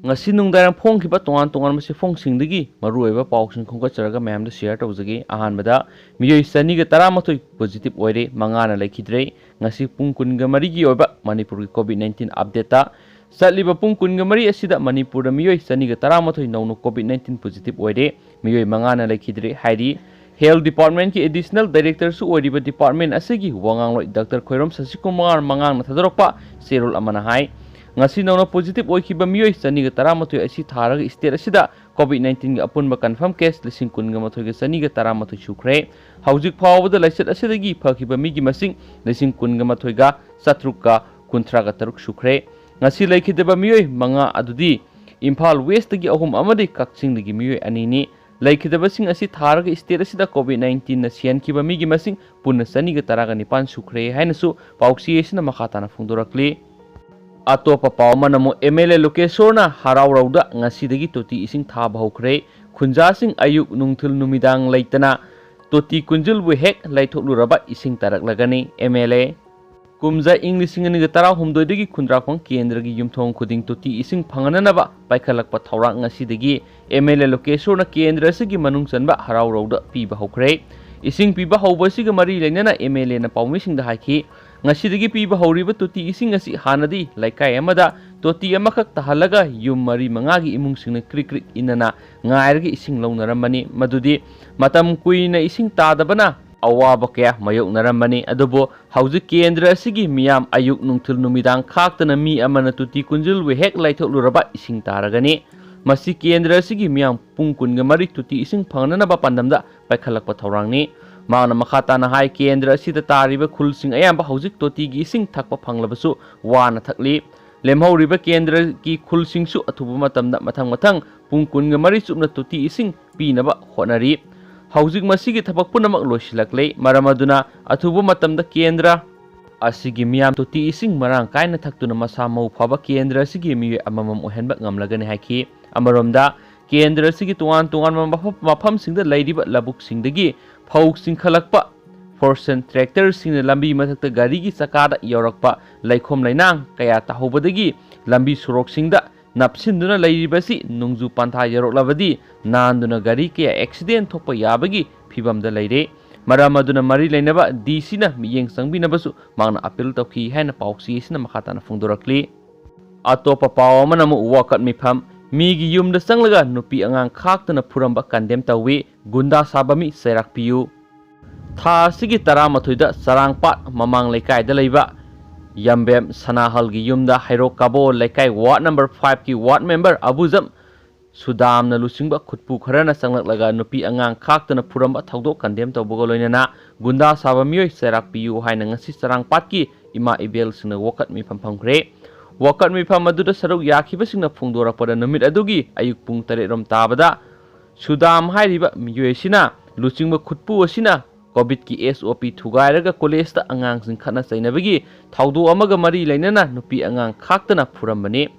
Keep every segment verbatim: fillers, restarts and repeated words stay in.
ꯉꯁꯤ ꯅꯨꯡꯗꯥꯡ ꯐꯣꯡꯈꯤꯕ ꯇꯣꯉꯥꯟ ꯇꯣꯉꯥꯟꯕ ꯆꯦꯐꯣꯡꯁꯤꯡꯗꯒꯤ ꯃꯔꯨꯑꯣꯏꯕ ꯄꯥꯎꯁꯤꯡ ꯈꯣꯝꯒꯠꯆꯔꯒ ꯃꯌꯥꯝꯗ ꯁꯤꯌꯔ ꯇꯧꯖꯒꯦ꯫ ꯑꯍꯥꯟꯕꯗ, ꯃꯤꯑꯣꯏ ꯆꯅꯤꯒ ꯇꯔꯥꯃꯥꯊꯣꯏ ꯄꯣꯖꯤꯇꯤꯚ ꯑꯣꯏꯔꯦ, ꯃꯉꯥꯅ ꯂꯩꯈꯤꯗ꯭ꯔꯦ꯫ ꯉꯁꯤ ꯄꯨꯡ ꯀꯨꯟꯒ ꯃꯔꯤꯒꯤ ꯑꯣꯏꯕ ꯃꯅꯤꯄꯨꯔꯒꯤ ꯀꯣꯚꯤꯗ ꯅꯥꯏꯟꯇꯤꯟ ꯑꯞꯗꯦꯠꯇ, ꯆꯠꯂꯤꯕ ꯄꯨꯡ ꯀꯨꯟꯒ ꯃꯔꯤ ꯑꯁꯤꯗ ꯃꯅꯤꯄꯨꯔꯗ ꯃꯤꯑꯣꯏ ꯆꯅꯤꯒ ꯇꯔꯥꯃꯥꯊꯣꯏ ꯅꯧꯅ ꯀꯣꯚꯤꯗ ꯅꯥꯏꯟꯇꯤꯟ ꯄꯣꯖꯤꯇꯤꯚ ꯑꯣꯏꯔꯦ, ꯃꯤꯑꯣꯏ ꯃꯉꯥꯅ ꯂꯩꯈꯤꯗ꯭ꯔꯦ ꯍꯥꯏꯔꯤ꯫ ꯍꯦꯜꯊ ꯗꯤꯄꯥꯔꯠꯃꯦꯟꯠꯀꯤ ꯑꯦꯗꯤꯁꯅꯦꯜ ꯗꯥꯏꯔꯦꯛꯇꯔꯁꯨ ꯑꯣꯏꯔꯤꯕ ꯗꯤꯄꯥꯔꯠꯃꯦꯟꯠ ꯑꯁꯤꯒꯤ ꯋꯥꯉꯥꯡꯂꯣꯏ ꯗꯥꯛꯇꯔ ꯈꯣꯏꯔꯣꯝ ꯁꯁꯤꯀꯨꯃꯥꯔ ꯃꯉꯥꯡꯅ ꯊꯥꯗꯣꯔꯛꯄ ꯆꯦꯔꯣꯜ ꯑꯃꯅ ꯍꯥꯏ, ꯉꯁꯤ ꯅꯧꯅ ꯄꯣꯖꯤꯇꯤꯚ ꯑꯣꯏꯈꯤꯕ ꯃꯤꯑꯣꯏ ꯆꯅꯤꯒ ꯇꯔꯥꯃꯥꯊꯣꯏ ꯑꯁꯤ ꯊꯥꯔꯒ ꯁ꯭ꯇꯦꯠ ꯑꯁꯤꯗ ꯀꯣꯚꯤꯗ ꯅꯥꯏꯟꯇꯤꯟꯒꯤ ꯑꯄꯨꯟꯕ ꯀꯟꯐꯥꯔꯝ ꯀꯦꯁ ꯂꯤꯁꯤꯡ ꯀꯨꯟꯒ ꯃꯥꯊꯣꯏꯒ ꯆꯅꯤꯒ ꯇꯔꯥꯃꯥꯊꯣꯏ ꯁꯨꯈ꯭ꯔꯦ꯫ ꯍꯧꯖꯤꯛ ꯐꯥꯎꯕꯗ ꯂꯥꯏꯆꯠ ꯑꯁꯤꯗꯒꯤ ꯐꯈꯤꯕ ꯃꯤꯒꯤ ꯃꯁꯤꯡ ꯂꯤꯁꯤꯡ ꯀꯨꯟꯒ ꯃꯥꯊꯣꯏꯒ ꯆꯥꯇ꯭ꯔꯨꯛꯀ ꯀꯨꯟꯊ꯭ꯔꯥꯒ ꯇꯔꯨꯛ ꯁꯨꯈ꯭ꯔꯦ꯫ ꯉꯁꯤ ꯂꯩꯈꯤꯗꯕ ꯃꯤꯑꯣꯏ ꯃꯉꯥ ꯑꯗꯨꯗꯤ ꯏꯝꯐꯥꯜ ꯋꯦꯁꯇꯒꯤ ꯑꯍꯨꯝ ꯑꯃꯗꯤ ꯀꯛꯆꯤꯡꯗꯒꯤ ꯃꯤꯑꯣꯏ ꯑꯅꯤꯅꯤ꯫ ꯂꯩꯈꯤꯗꯕꯁꯤꯡ ꯑꯁꯤ ꯊꯥꯔꯒ ꯁ꯭ꯇꯦꯠ ꯑꯁꯤꯗ ꯀꯣꯚꯤꯗ ꯅꯥꯏꯟꯇꯤꯟꯅ ꯁꯤꯍꯟꯈꯤꯕ ꯃꯤꯒꯤ ꯃꯁꯤꯡ ꯄꯨꯟꯅ ꯆꯅꯤꯒ ꯇꯔꯥꯒ ꯅꯤꯄꯥꯟ ꯁꯨꯈ꯭ꯔꯦ ꯍꯥꯏꯅꯁꯨ ꯄꯥꯎꯆꯦ ꯑꯁꯤꯅ ꯃꯈꯥ ꯇꯥꯅ ꯐꯣꯡꯗꯣꯔꯛꯂꯤ꯫ ꯑꯇꯣꯞꯄ ꯄꯥꯎ ꯑꯃꯅ ꯑꯃꯨꯛ ꯑꯦꯝ ꯑꯦꯜ ꯑꯦ ꯂꯣꯀꯦꯁꯣꯔꯅ ꯍꯔꯥꯎꯔꯧꯗ ꯉꯁꯤꯗꯒꯤ ꯇꯣꯇꯤ ꯏꯁꯤꯡ ꯊꯥꯕ ꯍꯧꯈ꯭ꯔꯦ꯫ ꯈꯨꯟꯖꯥꯁꯤꯡ ꯑꯌꯨꯛ ꯅꯨꯡꯊꯤꯜ ꯅꯨꯃꯤꯗꯥꯡ ꯂꯩꯇꯅ ꯇꯣꯇꯤ ꯀꯨꯟꯖꯜꯕꯨ ꯍꯦꯛ ꯂꯩꯊꯣꯛꯂꯨꯔꯕ ꯏꯁꯤꯡ ꯇꯥꯔꯛꯂꯒꯅꯤ꯫ ꯑꯦꯝ ꯑꯦꯜ ꯑꯦ ꯀꯨꯝꯖꯥ ꯏꯪ ꯂꯤꯁꯤꯡ ꯑꯅꯤꯒ ꯇꯔꯥꯍꯨꯝꯗꯣꯏꯗꯒꯤ ꯈꯨꯟꯗ꯭ꯔꯥꯛꯄꯝ ꯀꯦꯟꯗ꯭ꯔꯒꯤ ꯌꯨꯝꯊꯣꯡ ꯈꯨꯗꯤꯡ ꯇꯣꯇꯤ ꯏꯁꯤꯡ ꯐꯪꯍꯟꯅꯅꯕ ꯄꯥꯏꯈꯠꯂꯛꯄ ꯊꯧꯔꯥꯡ ꯉꯁꯤꯗꯒꯤ ꯑꯦꯝ ꯑꯦꯜ ꯑꯦ ꯂꯣꯀꯦꯁꯣꯔꯅ ꯀꯦꯟꯗ꯭ꯔ ꯑꯁꯤꯒꯤ ꯃꯅꯨꯡ ꯆꯟꯕ ꯍꯔꯥꯎꯔꯧꯗ ꯄꯤꯕ ꯍꯧꯈ꯭ꯔꯦ꯫ ꯏꯁꯤꯡ ꯄꯤꯕ ꯍꯧꯕ ꯑꯁꯤꯒ ꯃꯔꯤ ꯂꯩꯅꯅ ꯑꯦꯝ ꯑꯦꯜ ꯑꯦꯅ ꯄꯥꯎꯃꯤꯁꯤꯡꯗ ꯍꯥꯏꯈꯤ, ꯉꯁꯤꯗꯒꯤ ꯄꯤꯕ ꯍꯧꯔꯤꯕ ꯇꯣꯇꯤ ꯏꯁꯤꯡ ꯑꯁꯤ ꯍꯥꯟꯅꯗꯤ ꯂꯩꯀꯥꯏ ꯑꯃꯗ ꯇꯣꯇꯤ ꯑꯃꯈꯛ ꯇꯥꯍꯜꯂꯒ ꯌꯨꯝ ꯃꯔꯤ ꯃꯉꯥꯒꯤ ꯏꯃꯨꯡꯁꯤꯡꯅ ꯀ꯭ꯔꯤꯛ ꯀ꯭ꯔꯤꯛ ꯏꯟꯅꯅ ꯉꯥꯏꯔꯒ ꯏꯁꯤꯡ ꯂꯧꯅꯔꯝꯕꯅꯤ꯫ ꯃꯗꯨꯗꯤ ꯃꯇꯝ ꯀꯨꯏꯅ ꯏꯁꯤꯡ ꯇꯥꯗꯕꯅ ꯑꯋꯥꯕ ꯀꯌꯥ ꯃꯥꯌꯣꯛꯅꯔꯝꯕꯅꯤ꯫ ꯑꯗꯨꯕꯨ ꯍꯧꯖꯤꯛ ꯀꯦꯟꯗ꯭ꯔ ꯑꯁꯤꯒꯤ ꯃꯤꯌꯥꯝ ꯑꯌꯨꯛ ꯅꯨꯡꯊꯤꯜ ꯅꯨꯃꯤꯗꯥꯡ ꯈꯥꯛꯇꯅ ꯃꯤ ꯑꯃꯅ ꯇꯣꯇꯤ ꯀꯨꯟꯖꯜꯕꯨ ꯍꯦꯛ ꯂꯩꯊꯣꯛꯂꯨꯔꯕ ꯏꯁꯤꯡ ꯇꯥꯔꯒꯅꯤ꯫ ꯃꯁꯤ ꯀꯦꯟꯗ꯭ꯔ ꯑꯁꯤꯒꯤ ꯃꯤꯌꯥꯝ ꯄꯨꯡ ꯀꯨꯟꯒ ꯃꯔꯤ ꯇꯣꯇꯤ ꯏꯁꯤꯡ ꯐꯪꯅꯅꯕ ꯄꯥꯟꯗꯝꯗ ꯄꯥꯏꯈꯠꯂꯛꯄ ꯊꯧꯔꯥꯡꯅꯤ꯫ ꯃꯍꯥꯛꯅ ꯃꯈꯥ ꯇꯥꯅ ꯍꯥꯏ, ꯀꯦꯟꯗ꯭ꯔ ꯑꯁꯤꯗ ꯇꯥꯔꯤꯕ ꯈꯨꯜꯁꯤꯡ ꯑꯌꯥꯝꯕ ꯍꯧꯖꯤꯛ ꯇꯣꯇꯤꯒꯤ ꯏꯁꯤꯡ ꯊꯛꯄ ꯐꯪꯂꯕꯁꯨ ꯋꯥꯅ ꯊꯛꯂꯤ꯫ ꯂꯦꯝꯍꯧꯔꯤꯕ ꯀꯦꯟꯗ꯭ꯔꯒꯤ ꯈꯨꯜꯁꯤꯡꯁꯨ ꯑꯊꯨꯕ ꯃꯇꯝꯗ ꯃꯊꯪ ꯃꯊꯪ ꯄꯨꯡ ꯀꯨꯟꯒ ꯃꯔꯤ ꯆꯨꯞꯅ ꯇꯣꯇꯤ ꯏꯁꯤꯡ ꯄꯤꯅꯕ ꯍꯣꯠꯅꯔꯤ꯫ ꯍꯧꯖꯤꯛ ꯃꯁꯤꯒꯤ ꯊꯕꯛ ꯄꯨꯝꯅꯃꯛ ꯂꯣꯏꯁꯤꯜꯂꯛꯂꯦ꯫ ꯃꯔꯝ ꯑꯗꯨꯅ ꯑꯊꯨꯕ ꯃꯇꯝꯗ ꯀꯦꯟꯗ꯭ꯔ ꯑꯁꯤꯒꯤ ꯃꯤꯌꯥꯝ ꯇꯣꯇꯤ ꯏꯁꯤꯡ ꯃꯔꯥꯡ ꯀꯥꯏꯅ ꯊꯛꯇꯨꯅ ꯃꯁꯥ ꯃꯎ ꯐꯕ ꯀꯦꯟꯗ꯭ꯔ ꯑꯁꯤꯒꯤ ꯃꯤꯑꯣꯏ ꯑꯃꯃꯝ ꯑꯣꯏꯍꯟꯕ ꯉꯝꯂꯒꯅꯤ ꯍꯥꯏꯈꯤ꯫ ꯑꯃꯔꯣꯝꯗ, ꯀꯦꯟꯗ꯭ꯔ ꯑꯁꯤꯒꯤ ꯇꯣꯉꯥꯟ ꯇꯣꯉꯥꯟꯕ ꯃꯐꯝ, ꯃꯐꯝꯁꯤꯡꯗ ꯂꯩꯔꯤꯕ ꯂꯧꯕꯨꯛꯁꯤꯡꯗꯒꯤ ꯐꯧ ꯆꯤꯡꯈꯠꯂꯛꯄ ꯐꯣꯔꯁꯟ ꯇ꯭ꯔꯦꯛꯇꯔꯁꯤꯡꯅ ꯂꯝꯕꯤ ꯃꯊꯛꯇ ꯒꯥꯔꯤꯒꯤ ꯆꯀꯥꯗ ꯌꯧꯔꯛꯄ ꯂꯩꯈꯣꯝ ꯂꯩꯅꯥꯡ ꯀꯌꯥ ꯇꯥꯍꯧꯕꯗꯒꯤ ꯂꯝꯕꯤ ꯁꯣꯔꯣꯛꯁꯤꯡꯗ ꯅꯞꯁꯤꯟꯗꯨꯅ ꯂꯩꯔꯤꯕꯁꯤ ꯅꯣꯡꯖꯨ ꯄꯟꯊꯥ ꯌꯧꯔꯛꯂꯕꯗꯤ ꯅꯥꯟꯗꯨꯅ ꯒꯥꯔꯤ ꯀꯌꯥ ꯑꯦꯛꯁꯤꯗꯦꯟ ꯊꯣꯛꯄ ꯌꯥꯕꯒꯤ ꯐꯤꯕꯝꯗ ꯂꯩꯔꯦ꯫ ꯃꯔꯝ ꯑꯗꯨꯅ ꯃꯔꯤ ꯂꯩꯅꯕ ꯗꯤ ꯁꯤꯅ ꯃꯤꯠꯌꯦꯡ ꯆꯪꯕꯤꯅꯕꯁꯨ ꯃꯍꯥꯛꯅ ꯑꯄꯤꯜ ꯇꯧꯈꯤ ꯍꯥꯏꯅ ꯄꯥꯎꯆꯦ ꯑꯁꯤꯅ ꯃꯈꯥ ꯇꯥꯅ ꯐꯣꯡꯗꯣꯔꯛꯂꯤ꯫ ꯑꯇꯣꯞꯄ ꯄꯥꯎ ꯑꯃꯅ ꯑꯃꯨꯛ ꯋꯥꯀꯠ ꯃꯤꯐꯝ, ꯃꯤꯒꯤ ꯌꯨꯝꯗ ꯆꯪꯂꯒ ꯅꯨꯄꯤ ꯑꯉꯥꯡ ꯈꯥꯛꯇꯅ ꯐꯨꯔꯝꯕ ꯀꯟꯗꯦꯝ ꯇꯧꯏ, ꯒꯨꯟꯗꯥ ꯁꯥꯕ ꯃꯤ ꯆꯩꯔꯥꯛ ꯄꯤꯌꯨ꯫ ꯊꯥ ꯑꯁꯤꯒꯤ ꯇꯔꯥꯃꯥꯊꯣꯏꯗ ꯆꯔꯥꯡꯄꯥꯠ ꯃꯃꯥꯡ ꯂꯩꯀꯥꯏꯗ ꯂꯩꯕ ꯌꯥꯝꯕꯦꯝ ꯁꯅꯥꯍꯜꯒꯤ ꯌꯨꯝꯗ ꯍꯩꯔꯣꯛ ꯀꯥꯕꯣ ꯂꯩꯀꯥꯏ ꯋꯥꯔꯗ ꯅꯝꯕꯔ ꯐꯥꯏꯚꯀꯤ ꯋꯥꯔꯗ ꯃꯦꯝꯕꯔ ꯑꯕꯨꯖꯝ ꯁꯨꯗꯥꯝꯅ ꯂꯨꯆꯤꯡꯕ ꯈꯨꯠꯄꯨ ꯈꯔꯅ ꯆꯪꯂꯛꯂꯒ ꯅꯨꯄꯤ ꯑꯉꯥꯡ ꯈꯥꯛꯇꯅ ꯐꯨꯔꯝꯕ ꯊꯧꯗꯣꯛ ꯀꯟꯗꯦꯝ ꯇꯧꯕꯒ ꯂꯣꯏꯅꯅ ꯒꯨꯟꯗꯥ ꯁꯥꯕ ꯃꯤꯑꯣꯏ ꯆꯩꯔꯥꯛ ꯄꯤꯌꯨ ꯍꯥꯏꯅ ꯉꯁꯤ ꯆꯔꯥꯡꯄꯥꯠꯀꯤ ꯏꯃꯥ ꯏꯕꯦꯜꯁꯤꯡꯅ ꯋꯥꯀꯠ ꯃꯤꯐꯝ ꯐꯝꯈ꯭ꯔꯦ꯫ ꯋꯥꯀꯠ ꯃꯤꯐꯝ ꯑꯗꯨꯗ ꯁꯔꯨꯛ ꯌꯥꯈꯤꯕꯁꯤꯡꯅ ꯐꯣꯡꯗꯣꯔꯛꯄꯗ ꯅꯨꯃꯤꯠ ꯑꯗꯨꯒꯤ ꯑꯌꯨꯛ ꯄꯨꯡ ꯇꯔꯦꯠ ꯔꯣꯝ ꯇꯥꯕꯗ ꯁꯨꯗꯥꯝ ꯍꯥꯏꯔꯤꯕ ꯃꯤꯑꯣꯏ ꯑꯁꯤꯅ ꯂꯨꯆꯤꯡꯕ ꯈꯨꯠꯄꯨ ꯑꯁꯤꯅ ꯀꯣꯚꯤꯗꯀꯤ ꯑꯦꯁ ꯑꯣ ꯄꯤ ꯊꯨꯒꯥꯏꯔꯒ ꯀꯣꯂꯦꯖꯇ ꯑꯉꯥꯡꯁꯤꯡ ꯈꯠꯅ ꯆꯩꯅꯕꯒꯤ ꯊꯧꯗꯣꯛ ꯑꯃꯒ ꯃꯔꯤ ꯂꯩꯅꯅ ꯅꯨꯄꯤ ꯑꯉꯥꯡ ꯈꯥꯛꯇꯅ ꯐꯨꯔꯝꯕꯅꯤ꯫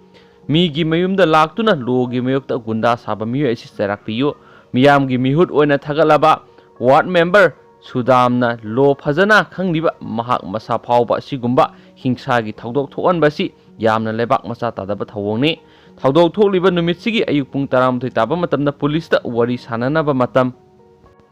ꯃꯤꯒꯤ ꯃꯌꯨꯝꯗ ꯂꯥꯛꯇꯨꯅ ꯂꯣꯒꯤ ꯃꯥꯌꯣꯛꯇ ꯒꯨꯟꯗꯥ ꯁꯥꯕ ꯃꯤꯑꯣꯏ ꯑꯁꯤ ꯆꯩꯔꯥꯛ ꯄꯤꯌꯨ꯫ ꯃꯤꯌꯥꯝꯒꯤ ꯃꯤꯍꯨꯠ ꯑꯣꯏꯅ ꯊꯥꯒꯠꯂꯕ ꯋꯥꯔꯗ ꯃꯦꯝꯕꯔ ꯁꯨꯗꯥꯝꯅ ꯂꯣ ꯐꯖꯅ ꯈꯪꯂꯤꯕ ꯃꯍꯥꯛ ꯃꯁꯥ ꯐꯥꯎꯕ ꯑꯁꯤꯒꯨꯝꯕ ꯍꯤꯡꯁꯥꯒꯤ ꯊꯧꯗꯣꯛ ꯊꯣꯛꯍꯟꯕ ꯑꯁꯤ ꯌꯥꯝꯅ ꯂꯩꯕꯥꯛ ꯃꯆꯥ ꯇꯥꯗꯕ ꯊꯧꯑꯣꯡꯅꯤ꯫ ꯊꯧꯗꯣꯛ ꯊꯣꯛꯂꯤꯕ ꯅꯨꯃꯤꯠꯁꯤꯒꯤ ꯑꯌꯨꯛ ꯄꯨꯡ ꯇꯔꯥꯃꯥꯊꯣꯏ ꯇꯥꯕ ꯃꯇꯝꯗ ꯄꯨꯂꯤꯁꯇ ꯋꯥꯔꯤ ꯁꯥꯅꯅꯕ ꯃꯇꯝ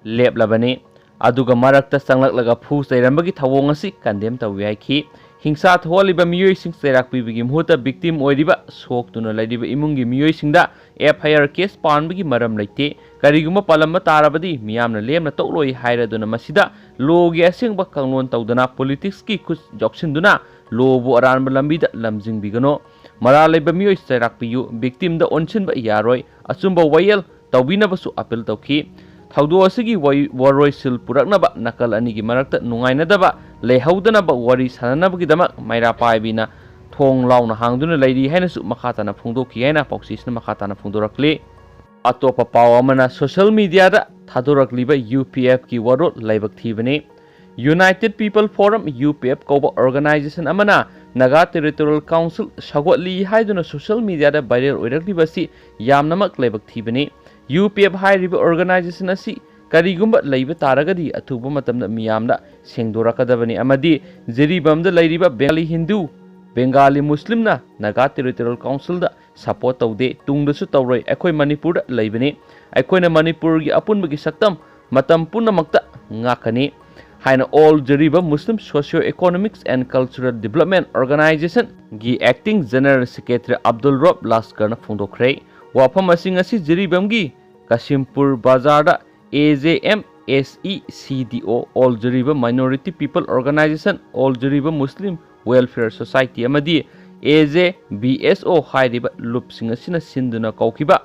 ꯂꯦꯞꯂꯕꯅꯤ꯫ ꯑꯗꯨꯒ ꯃꯔꯛꯇ ꯆꯪꯂꯛꯂꯒ ꯐꯨ ꯆꯩꯔꯝꯕꯒꯤ ꯊꯧꯑꯣꯡ ꯑꯁꯤ ꯀꯟꯗꯦꯝ ꯇꯧꯏ ꯍꯥꯏꯈꯤ꯫ ꯍꯤꯡꯁꯥ ꯊꯣꯛꯍꯜꯂꯤꯕ ꯃꯤꯑꯣꯏꯁꯤꯡ ꯆꯩꯔꯥꯛ ꯄꯤꯕꯒꯤ ꯃꯍꯨꯠꯇ ꯚꯤꯛꯇꯤꯝ ꯑꯣꯏꯔꯤꯕ ꯁꯣꯛꯇꯨꯅ ꯂꯩꯔꯤꯕ ꯏꯃꯨꯡꯒꯤ ꯃꯤꯑꯣꯏꯁꯤꯡꯗ ꯑꯦꯐ ꯑꯥꯏ ꯑꯥꯔ ꯀꯦꯁ ꯄꯥꯟꯕꯒꯤ ꯃꯔꯝ ꯂꯩꯇꯦ꯫ ꯀꯔꯤꯒꯨꯝꯕ ꯄꯥꯜꯂꯝꯕ ꯇꯥꯔꯕꯗꯤ ꯃꯤꯌꯥꯝꯅ ꯂꯦꯝꯅ ꯇꯣꯛꯂꯣꯏ ꯍꯥꯏꯔꯗꯨꯅ ꯃꯁꯤꯗ ꯂꯣꯒꯤ ꯑꯁꯦꯡꯕ ꯀꯥꯡꯂꯣꯟ ꯇꯧꯗꯅ ꯄꯣꯂꯤꯇꯤꯛꯁꯀꯤ ꯈꯨꯠ ꯌꯥꯎꯁꯤꯟꯗꯨꯅ ꯂꯣꯕꯨ ꯑꯔꯥꯟꯕ ꯂꯝꯕꯤꯗ ꯂꯝꯖꯤꯡꯕꯤꯒꯅꯨ꯫ ꯃꯔꯥꯜ ꯂꯩꯕ ꯃꯤꯑꯣꯏ ꯆꯩꯔꯥꯛ ꯄꯤꯌꯨ, ꯚꯤꯛꯇꯤꯝꯗ ꯑꯣꯟꯁꯤꯟꯕ ꯌꯥꯔꯣꯏ꯫ ꯑꯆꯨꯝꯕ ꯋꯥꯌꯦꯜ ꯇꯧꯕꯤꯅꯕꯁꯨ ꯑꯄꯤꯜ ꯇꯧꯈꯤ꯫ ꯊꯧꯗꯣꯛ ꯑꯁꯤꯒꯤ ꯋꯥꯔꯣꯏꯁꯤꯜ ꯄꯨꯔꯛꯅꯕ ꯅꯥꯀꯜ ꯑꯅꯤꯒꯤ ꯃꯔꯛꯇ ꯅꯨꯡꯉꯥꯏꯅꯗꯕ ꯂꯩꯍꯧꯗꯅꯕ ꯋꯥꯔꯤ ꯁꯥꯅꯅꯕꯒꯤꯗꯃꯛ ꯃꯩꯔꯥ ꯄꯥꯏꯕꯤꯅ ꯊꯣꯡ ꯂꯥꯎꯅ ꯍꯥꯡꯗꯨꯅ ꯂꯩꯔꯤ ꯍꯥꯏꯅꯁꯨ ꯃꯈꯥ ꯇꯥꯅ ꯐꯣꯡꯗꯣꯛꯈꯤ ꯍꯥꯏꯅ ꯄꯥꯎꯆꯦꯁꯤꯅ ꯃꯈꯥ ꯇꯥꯅ ꯐꯣꯡꯗꯣꯔꯛꯂꯤ꯫ ꯑꯇꯣꯞꯄ ꯄꯥꯎ ꯑꯃꯅ ꯁꯣꯁꯤꯌꯦꯜ ꯃꯤꯗꯤꯌꯥꯗ ꯊꯥꯗꯣꯔꯛꯂꯤꯕ ꯌꯨ ꯄꯤ ꯑꯦꯐꯀꯤ ꯋꯥꯔꯣꯜ ꯂꯥꯏꯕꯛ ꯊꯤꯕꯅꯤ꯫ United people forum, U P F ꯀꯧꯕ ꯑꯣꯔꯒꯅꯥꯏꯖꯦꯁꯟ ꯑꯃꯅ ꯅꯥꯒꯥ ꯇꯦꯔꯤꯇꯣꯔꯤꯌꯦꯜ ꯀꯥꯎꯟꯁꯤꯜ ꯁꯧꯒꯠꯂꯤ ꯍꯥꯏꯗꯨꯅ ꯁꯣꯁꯤꯌꯦꯜ ꯃꯤꯗꯤꯌꯥꯗ ꯚꯥꯏꯔꯦꯜ ꯑꯣꯏꯔꯛꯂꯤꯕ ꯑꯁꯤ ꯌꯥꯝꯅꯃꯛ ꯂꯥꯏꯕꯛ ꯊꯤꯕꯅꯤ꯫ ꯌꯨ ꯄꯤ ꯑꯦꯐ ꯍꯥꯏꯔꯤꯕ ꯑꯣꯔꯒꯅꯥꯏꯖꯦꯁꯟ ꯑꯁꯤ ꯀꯔꯤꯒꯨꯝꯕ ꯂꯩꯕ ꯇꯥꯔꯒꯗꯤ ꯑꯊꯨꯕ ꯃꯇꯝꯗ ꯃꯤꯌꯥꯝꯗ ꯁꯦꯡꯗꯣꯔꯛꯀꯗꯕꯅꯤ ꯑꯃꯗꯤ ꯖꯤꯔꯤꯕꯥꯝꯗ ꯂꯩꯔꯤꯕ ꯕꯦꯡꯒꯥꯂꯤ ꯍꯤꯟꯗꯨ, ꯕꯦꯡꯒꯥꯂꯤ ꯃꯨꯁꯂꯤꯝꯅ ꯅꯥꯒꯥ ꯇꯦꯔꯤꯇꯣꯔꯤꯌꯦꯜ ꯀꯥꯎꯟꯁꯤꯜꯗ ꯁꯄꯣꯔꯠ ꯇꯧꯗꯦ, ꯇꯨꯡꯗꯁꯨ ꯇꯧꯔꯣꯏ꯫ ꯑꯩꯈꯣꯏ ꯃꯅꯤꯄꯨꯔꯗ ꯂꯩꯕꯅꯤ꯫ ꯑꯩꯈꯣꯏꯅ ꯃꯅꯤꯄꯨꯔꯒꯤ ꯑꯄꯨꯟꯕꯒꯤ ꯁꯛꯇꯝ ꯃꯇꯝ ꯄꯨꯝꯅꯃꯛꯇ ꯉꯥꯛꯀꯅꯤ ꯍꯥꯏꯅ All Jiribam Muslim Socio Economics and Cultural Development Organization ꯒꯤ Acting General Secretary Abdul Rauf Laskar ꯅ ꯐꯣꯡꯗꯣꯛꯈ꯭ꯔꯦ꯫ ꯋꯥꯐꯝ ꯑꯁꯤ ꯉꯁꯤ ꯖꯤꯔꯤꯕꯥꯝꯒꯤ ꯀꯥꯁꯤꯝꯄꯨꯔ ꯕꯖꯥꯔꯗ A J M S E C D O, All Jiribam Minority People Organization, All Jiribam Muslim Welfare Society ꯑꯃꯗꯤ A J B S O ꯍꯥꯏꯔꯤꯕ ꯂꯨꯞꯁꯤꯡ ꯑꯁꯤꯅ ꯁꯤꯟꯗꯨꯅ ꯀꯧꯈꯤꯕ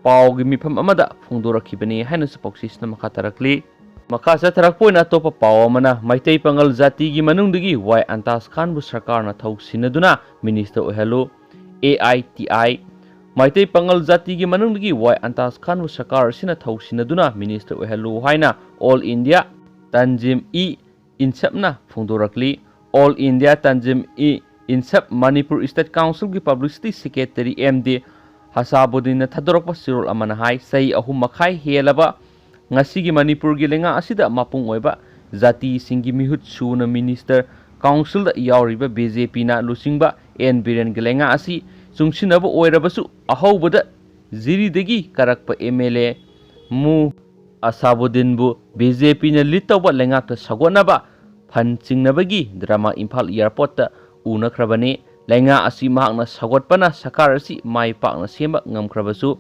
ꯄꯥꯎꯒꯤ ꯃꯤꯐꯝ ꯑꯃꯗ ꯐꯣꯡꯗꯣꯔꯛꯈꯤꯕꯅꯤ ꯍꯥꯏꯅꯁꯨ ꯄꯥꯎꯆꯦꯁꯤꯅ ꯃꯈꯥ ꯇꯥꯔꯛꯂꯤ꯫ ꯃꯈꯥ ꯆꯠꯊꯔꯛꯄ ꯑꯣꯏꯅ ꯑꯇꯣꯞꯄ ꯄꯥꯎ ꯑꯃꯅ, ꯃꯩꯇꯩ ꯄꯥꯉꯜ ꯖꯥꯇꯤꯒꯤ ꯃꯅꯨꯡꯗꯒꯤ ꯋꯥꯏ ꯑꯟꯇꯥꯖ ꯈꯥꯟꯕꯨ ꯁꯔꯀꯥꯔꯅ ꯊꯧ ꯁꯤꯟꯅꯗꯨꯅ ꯃꯤꯅꯤꯁꯇꯔ ꯑꯣꯏꯍꯜꯂꯨ꯫ A I T I, Meitei Pangal ꯖꯥꯇꯤꯒꯤ ꯃꯅꯨꯡꯗꯒꯤ ꯋꯥꯏ ꯑꯟꯇꯥꯖ ꯈꯥꯟꯕꯨ ꯁꯔꯀꯥꯔ ꯑꯁꯤꯅ ꯊꯧ ꯁꯤꯟꯅꯗꯨꯅ ꯃꯤꯅꯤꯁꯇꯔ ꯑꯣꯏꯍꯜꯂꯨ ꯍꯥꯏꯅ All India Tanzim-e-Insaf ꯅ ꯐꯣꯡꯗꯣꯔꯛꯂꯤ꯫ All India Tanzim-e-Insaf Manipur State Council ꯒꯤ Publicity Secretary M D ꯍꯁꯥꯕꯨꯗꯤꯟꯅ ꯊꯥꯗꯣꯔꯛꯄ ꯆꯦꯔꯣꯜ ꯑꯃꯅ ꯍꯥꯏ, ꯆꯍꯤ ꯑꯍꯨꯝ ꯃꯈꯥꯏ ꯍꯦꯜꯂꯕ ꯉꯁꯤꯒꯤ ꯃꯅꯤꯄꯨꯔꯒꯤ ꯂꯩꯉꯥꯛ ꯑꯁꯤꯗ ꯃꯄꯨꯡ ꯑꯣꯏꯕ ꯖꯥꯇꯤꯁꯤꯡꯒꯤ ꯃꯤꯍꯨꯠ ꯁꯨꯅ ꯃꯤꯅꯤꯁꯇꯔ ꯀꯥꯎꯟꯁꯤꯜꯗ ꯌꯥꯎꯔꯤꯕ B J P ꯅ ꯂꯨꯆꯤꯡꯕ N ꯕꯤꯔꯦꯟꯒꯤ ꯂꯩꯉꯥꯛ ꯑꯁꯤ ꯆꯨꯡꯁꯤꯟꯅꯕ ꯑꯣꯏꯔꯕꯁꯨ, ꯑꯍꯧꯕꯗ ꯖꯤꯔꯤꯗꯒꯤ ꯀꯥꯔꯛꯄ M L A ꯃꯨ ꯑꯁꯥꯕꯨꯗꯤꯟꯕꯨ B J P ꯅ ꯂꯤꯗ ꯇꯧꯕ ꯂꯩꯉꯥꯛꯇ ꯁꯧꯒꯠꯅꯕ ꯐꯟ ꯆꯤꯡꯅꯕꯒꯤ ꯗ꯭ꯔꯃꯥ ꯏꯝꯐꯥꯜ ꯑꯦꯌꯔꯄꯣꯔꯠꯇ ꯎꯅꯈ꯭ꯔꯕꯅꯤ꯫ ꯂꯩꯉꯥꯛ ꯑꯁꯤ ꯃꯍꯥꯛꯅ ꯁꯧꯒꯠꯄꯅ ꯁꯔꯀꯥꯔ ꯑꯁꯤ ꯃꯥꯏ ꯄꯥꯛꯅ ꯁꯦꯝꯕ ꯉꯝꯈ꯭ꯔꯕꯁꯨ,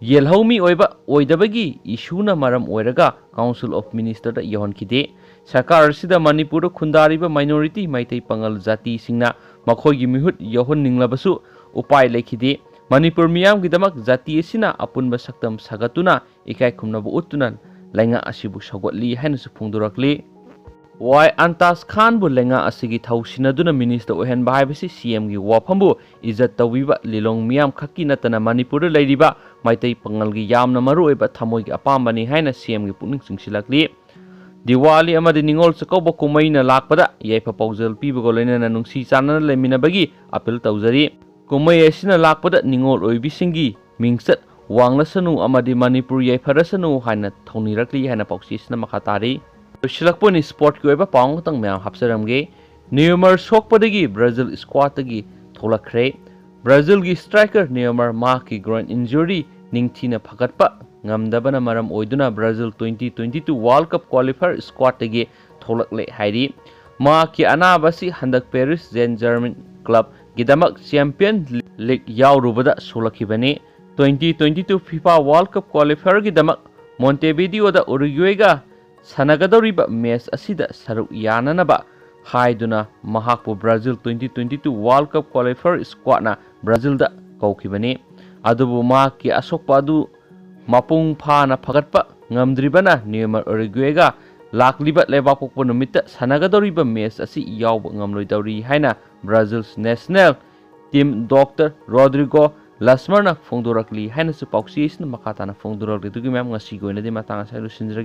ꯌꯦꯜꯍꯧꯃꯤ ꯑꯣꯏꯕ ꯑꯣꯏꯗꯕꯒꯤ ꯏꯁꯨꯅ ꯃꯔꯝ ꯑꯣꯏꯔꯒ Council of Minister ꯗ ꯌꯧꯍꯟꯈꯤꯗꯦ꯫ ꯁꯔꯀꯥꯔ ꯑꯁꯤꯗ ꯃꯅꯤꯄꯨꯔꯗ ꯈꯨꯟꯗꯥꯔꯤꯕ minority ꯃꯩꯇꯩ ꯄꯥꯉꯜ ꯖꯥꯇꯤꯁꯤꯡꯅ ꯃꯈꯣꯏꯒꯤ ꯃꯤꯍꯨꯠ ꯌꯧꯍꯟꯅꯤꯡꯂꯕꯁꯨ ꯎꯄꯥꯏ ꯂꯩꯈꯤꯗꯦ꯫ ꯃꯅꯤꯄꯨꯔ ꯃꯤꯌꯥꯝꯒꯤꯗꯃꯛ ꯖꯥꯇꯤ ꯑꯁꯤꯅ ꯑꯄꯨꯟꯕ ꯁꯛꯇꯝ ꯁꯥꯒꯠꯇꯨꯅ ꯏꯀꯥꯏ ꯈꯨꯝꯅꯕ ꯎꯠꯇꯨꯅ ꯂꯩꯉꯥꯛ ꯑꯁꯤꯕꯨ ꯁꯧꯒꯠꯂꯤ ꯍꯥꯏꯅꯁꯨ ꯐꯣꯡꯗꯣꯔꯛꯂꯤ꯫ ꯋꯥꯏ ꯑꯟꯇꯥꯖ ꯈꯥꯟꯕꯨ ꯂꯩꯉꯥꯛ ꯑꯁꯤꯒꯤ ꯊꯧ ꯁꯤꯟꯅꯗꯨꯅ ꯃꯤꯅꯤꯁꯇꯔ ꯑꯣꯏꯍꯟꯕ ꯍꯥꯏꯕꯁꯤ C M ꯒꯤ ꯋꯥꯐꯝꯕꯨ ꯏꯖꯠ ꯇꯧꯕꯤꯕ ꯂꯤꯂꯣꯡ ꯃꯤꯌꯥꯝ ꯈꯛꯀꯤ ꯅꯠꯇꯅ ꯃꯅꯤꯄꯨꯔꯗ ꯂꯩꯔꯤꯕ ꯃꯩꯇꯩ ꯄꯥꯉꯜꯒꯤ ꯌꯥꯝꯅ ꯃꯔꯨꯑꯣꯏꯕ ꯊꯃꯣꯏꯒꯤ ꯑꯄꯥꯝꯕꯅꯤ ꯍꯥꯏꯅ C M ꯒꯤ ꯄꯨꯛꯅꯤꯡ ꯆꯤꯡꯁꯤꯜꯂꯛꯂꯤ꯫ ꯗꯤꯋꯥꯂꯤ ꯑꯃꯗꯤ ꯅꯤꯉꯣꯜ ꯆꯥꯛꯀꯧꯕ ꯀꯨꯝꯍꯩꯅ ꯂꯥꯛꯄꯗ ꯌꯥꯏꯐ ꯄꯥꯎꯖꯦꯜ ꯄꯤꯕꯒ ꯂꯣꯏꯅꯅ ꯅꯨꯡꯁꯤ ꯆꯥꯟꯅꯅ ꯂꯩꯃꯤꯟꯅꯕꯒꯤ ꯑꯄꯤꯜ ꯇꯧꯖꯔꯤ꯫ ꯀꯨꯝꯍꯩ ꯑꯁꯤꯅ ꯂꯥꯛꯄꯗ ꯅꯤꯉꯣꯜ ꯑꯣꯏꯕꯤꯁꯤꯡꯒꯤ ꯃꯤꯡꯆꯠ ꯋꯥꯡꯂꯁꯅꯨ ꯑꯃꯗꯤ ꯃꯅꯤꯄꯨꯔ ꯌꯥꯏꯐꯔꯁꯅꯨ ꯍꯥꯏꯅ ꯊꯧꯅꯤꯔꯛꯂꯤ ꯍꯥꯏꯅ ꯄꯥꯎꯆꯦꯁꯤꯅ ꯃꯈꯥ ꯇꯥꯔꯤ꯫ ꯂꯣꯏꯁꯤꯜꯂꯛꯄ ꯑꯣꯏꯅ ꯏꯁꯄꯣꯔꯠꯀꯤ ꯑꯣꯏꯕ ꯄꯥꯎ ꯑꯃꯈꯛꯇꯪ ꯃꯌꯥꯝ ꯍꯥꯞꯆꯔꯝꯒꯦ꯫ ꯅ꯭ꯌꯨꯃꯔ ꯁꯣꯛꯄꯗꯒꯤ ꯕ꯭ꯔꯥꯖꯤꯜ ꯁ꯭ꯀ꯭ꯋꯥꯠꯇꯒꯤ ꯊꯣꯛꯂꯛꯈ꯭ꯔꯦ꯫ ꯕ꯭ꯔꯥꯖꯤꯜꯒꯤ striker Neymar ꯃꯍꯥꯛꯀꯤ groin injury ꯅꯤꯡꯊꯤꯅ ꯐꯒꯠꯄ ꯉꯝꯗꯕꯅ ꯃꯔꯝ ꯑꯣꯏꯗꯨꯅ Brazil twenty twenty-two World Cup qualifier squadꯇꯒꯤ ꯊꯣꯛꯂꯛꯂꯦ ꯍꯥꯏꯔꯤ꯫ ꯃꯍꯥꯛꯀꯤ ꯑꯅꯥꯕ ꯑꯁꯤ ꯍꯟꯗꯛ Paris Saint-Germain clubꯒꯤꯗꯃꯛ Champions League ꯌꯥꯎꯔꯨꯕꯗ ꯁꯣꯛꯂꯛꯈꯤꯕꯅꯤ꯫ Twenty twenty-two FIFA World Cup qualifierꯒꯤꯗꯃꯛ Montevideoꯗ Uruguayꯒ ꯁꯥꯟꯅꯒꯗꯧꯔꯤꯕ match ꯑꯁꯤꯗ ꯁꯔꯨꯛ ꯌꯥꯅꯅꯕ ꯍꯥꯏꯗꯨꯅ ꯃꯍꯥꯛꯄꯨ Brazil twenty twenty-two World Cup qualifier squadꯅ ꯕ꯭ꯔꯥꯖꯤꯜꯗ ꯀꯧꯈꯤꯕꯅꯤ꯫ ꯑꯗꯨꯕꯨ ꯃꯍꯥꯛꯀꯤ ꯑꯁꯣꯛꯄ ꯑꯗꯨ ꯃꯄꯨꯡ ꯐꯥꯅ ꯐꯒꯠꯄ ꯉꯝꯗ꯭ꯔꯤꯕꯅ Neymar Uruguayꯒ ꯂꯥꯛꯂꯤꯕ ꯂꯩꯕꯥꯛꯄꯣꯛꯄ ꯅꯨꯃꯤꯠꯇ ꯁꯥꯟꯅꯒꯗꯧꯔꯤꯕ match ꯑꯁꯤ ꯌꯥꯎꯕ ꯉꯝꯂꯣꯏꯗꯧꯔꯤ ꯍꯥꯏꯅ Brazil national team doctor Rodrigo Lassmerꯅ ꯐꯣꯡꯗꯣꯔꯛꯂꯤ ꯍꯥꯏꯅꯁꯨ ꯄꯥꯎꯆꯦ ꯑꯁꯤꯅ ꯃꯈꯥ ꯇꯥꯅ ꯐꯣꯡꯗꯣꯔꯛꯂꯤ꯫ ꯑꯗꯨꯒꯤ ꯃꯌꯥꯝ ꯉꯁꯤꯒꯤ ꯑꯣꯏꯅꯗꯤ ꯃꯇꯥꯡ ꯑꯁꯤꯗ ꯂꯣꯏꯁꯤꯟꯖꯔꯒꯦ꯫